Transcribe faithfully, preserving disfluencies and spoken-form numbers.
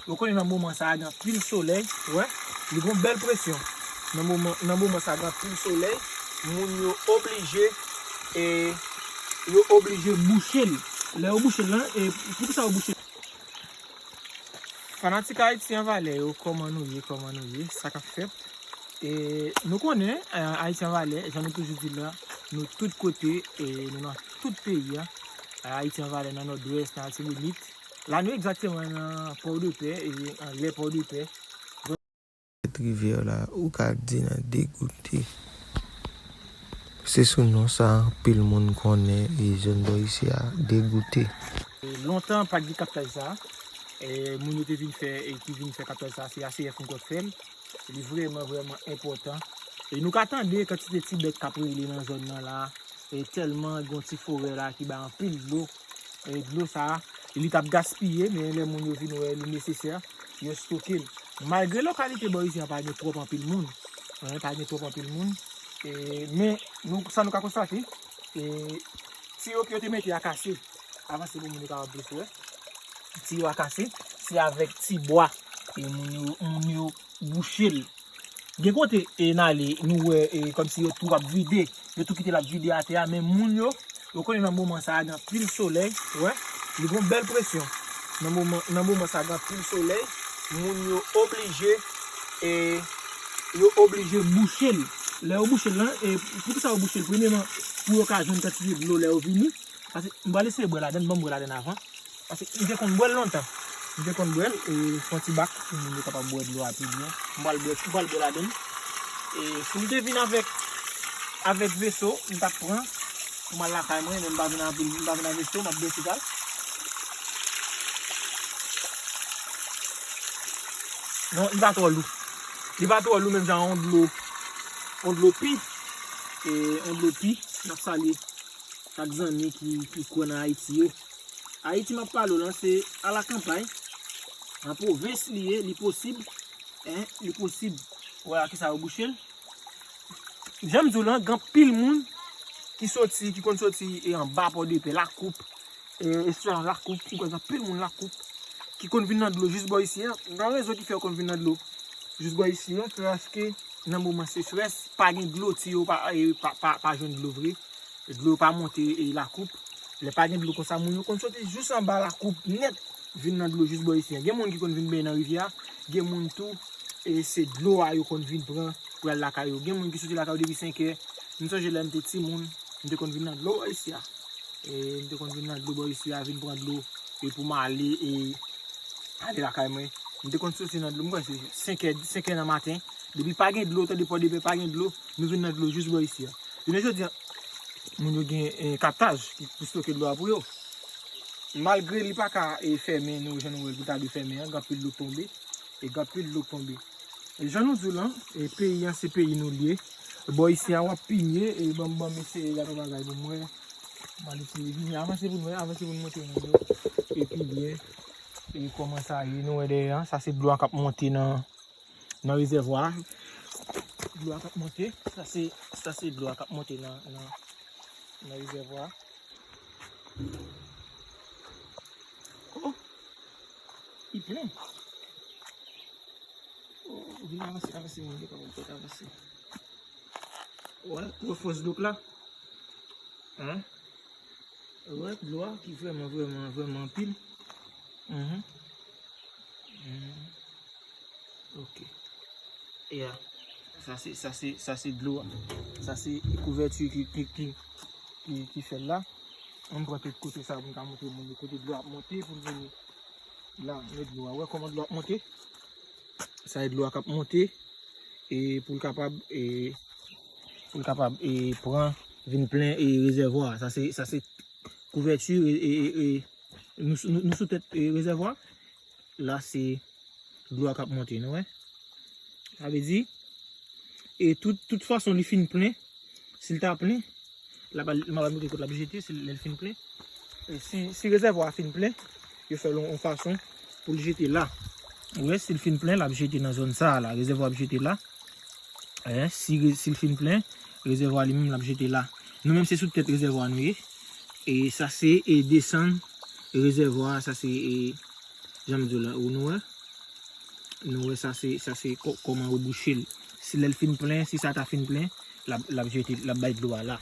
Ou konnen nan moman sa a gen anpil solèy, wè, li gen yon bèl presyon. Nan moman, nan moman sa a gen anpil solèy, moun yo oblije, e, yo oblije bouche l. Lè yo bouche l lan, e, poukisa yo bouche l? Fanatik Ayiti an Valè yo, kòman nou ye, kòman nou ye, sa k ap fèt? E, nou konnen, e, Ayiti an Valè, jan nou toujou di l la, nou tout kote, e, nou nan tout peyi a. Ayiti an Valè nan Nòdwès, nan Latibonit. La nou egzakteman nan Pòdepè, e, anlè Pòdepè. Tèt rivyè la, ou ka di nan degoute. Se sou non sa anpil moun konnen, e zòn bò isi a, degoute. E, lontan pa t gen kaptaj sa. E, moun yo te vin fè, e ki vin fè kaptaj sa, se A C F ankò k fè l. Li vrèman, vrèman enpòtan. E nou ka tande kantite ti bèt k ap rele nan zòn nan la. E tèlman gen yon ti forè la ki bay anpil dlo. E dlo sa a, li t ap gaspiye, men lè moun yo vin wè li nesesè, yo stoke l. Malgre lokalite bò isi an pa gen twòp anpil moun, en, pa gen twòp anpil moun, e, men nou, sa nou ka konstate, e, tiyo ke yo te mete a kase. Avanse pou moun yo kapab plis wè. Tiyo a kase, se avèk ti bwa, e moun yo, moun yo bouche l. Gen kote, e, n ale, nou wè, e, kòmsi yo tou ap vide, yo tou kite l ap vide atè a, men moun yo, yo konnen nan moman sa a gen anpil solèy, wè, li gen yon bèl presyon. Nan moman, nan moman sa a gen anpil solèy, moun yo oblije, e, yo oblije bouche l. Lè yo bouche l lan, e, poukisa yo bouche l? Premyèman, pou yo ka jwenn kantite dlo lè yo vini, paske m pral eseye bwè ladann, ban m bwè ladann avan. Paske m te konn bwè l lontan. M te konn bwè l, e, se yon ti bak pou moun yo kapab bwè dlo a pi byen. M pral bwè, m pral bwè ladann. E, si m te vin avèk, avèk veso, m t ap pran pou m al lakay mwen, men m pa vin anpil, m pa vin ak veso, m ap bwè ti kal. Non, li pa twò lou. Li pa twò lou menm jan yon dlo, yon dlo pi. E, yon dlo pi, n ap salye chak zanmi ki, ki kwè nan Ayiti yo. Ayiti m ap pale w lan, se alakanpay. Nan pwovens li ye, li posib. En, li posib. Wè a kisa yo bouche l. Jan m di w lan, gen anpil moun ki soti, ki konn soti, e, anba Pòdepè, Lakoup, e, espesyalman Lakoup, m kwè gen anpil moun Lakoup ki konn vin nan dlo jis bò isi a. Gen rezon ki fè yo konn vin nan dlo jis bò isi a, se paske nan moman sechrès, pa gen dlo, tiyo pa, e, pa, pa, pa jwenn dlo vre. Dlo pa monte, e, Lakoup. Lè pa gen dlo konsa, moun yo konn soti jis anba Lakoup nèt, vin nan dlo jis bò isi a. Gen moun ki konn vin benyen nan rivyè a, gen moun tou, e, se dlo a yo konn vin pran pou y al lakay yo. Gen moun ki soti lakay yo depi senkè. M sonje lè m te timoun, m te konn vin nan dlo bò isi a. E, m te konn vin nan dlo bò isi a, vin pran dlo, e, pou m ale, e, ale lakay mwen. M te konn soti nan dlo, m kwè se senkè, senkè nan maten. Depi pa gen dlo, tande Pòdepè pa gen dlo, nou vin nan dlo jis bò isi a. Jounen jodi a, moun yo gen, eh, kaptaj ki pou stoke dlo a pou yo. Malgre li pa ka, eh, fèmen, nou jan nou wè l pou ta dwe fèmen an, gen anpil dlo k tonbe, e gen anpil dlo k tonbe. E jan nou di w lan, e peyi an se peyi nou l ye. Bò isi a w ap pilye, e ban m, ban m eseye gade yon bagay pou m wè. M al eseye vini, avanse pou n wè, avanse pou n montre moun yo. E pilye, e kòman sa ye, nou wè dèyè an, sa se dlo a k ap monte nan, nan rezèvwa a. Dlo a k ap monte, sa se, sa se dlo a k ap monte nan, nan, nan rezèvwa a. Oh! Li plen. Oh, vin avanse, avanse, moun yo kapab fèt avanse. Wè, wè fòs dlo k la. Hein? Wè, dlo a ki vrèman, vrèman, vrèman anpil. Mhm. Mhm. Ok. Ya. Sa se, sa se, sa se dlo a. Sa se kouvèti ki, ki, ki, ki, ki fè l la. Ann pran tout kote sa pou n ka montre moun yo kote dlo ap monte pou l vini. La, men dlo a. Wè kòman dlo ap monte? Sa e dlo a k ap monte. E pou l kapab, e, pou l kapab, e, pran, vin plen, e, rezèvwa a. Sa se, sa se kouvèti, e, e, e, e, nou, nou, nou sou tèt, e, rezèvwa. La se dlo a k ap monte, nou wè. Sa vle di, e tout, tout fason li fin plen, si l ta plen, l ap al, m ap al montre kote l ap jete, si lè l fin plen. E si, si rezèvwa a fin plen, yo fè l yon, yon fason pou l jete la. Ou wè, si l fin plen, l ap jete nan zòn sa a la, rezèvwa ap jete la. Eh, si re-, si l fin plen, rezèvwa li menm l ap jete la. Nou menm se sou tèt rezèvwa nou ye. E sa se, e desann rezèvwa, sa se, e, jan m di w la, ou nou wè. Nou wè sa se, sa se kò- kòman yo bouche l. Si lè l fin plen, si sa ta fin plen, l ap, l ap jete, l ap bay dlo a la.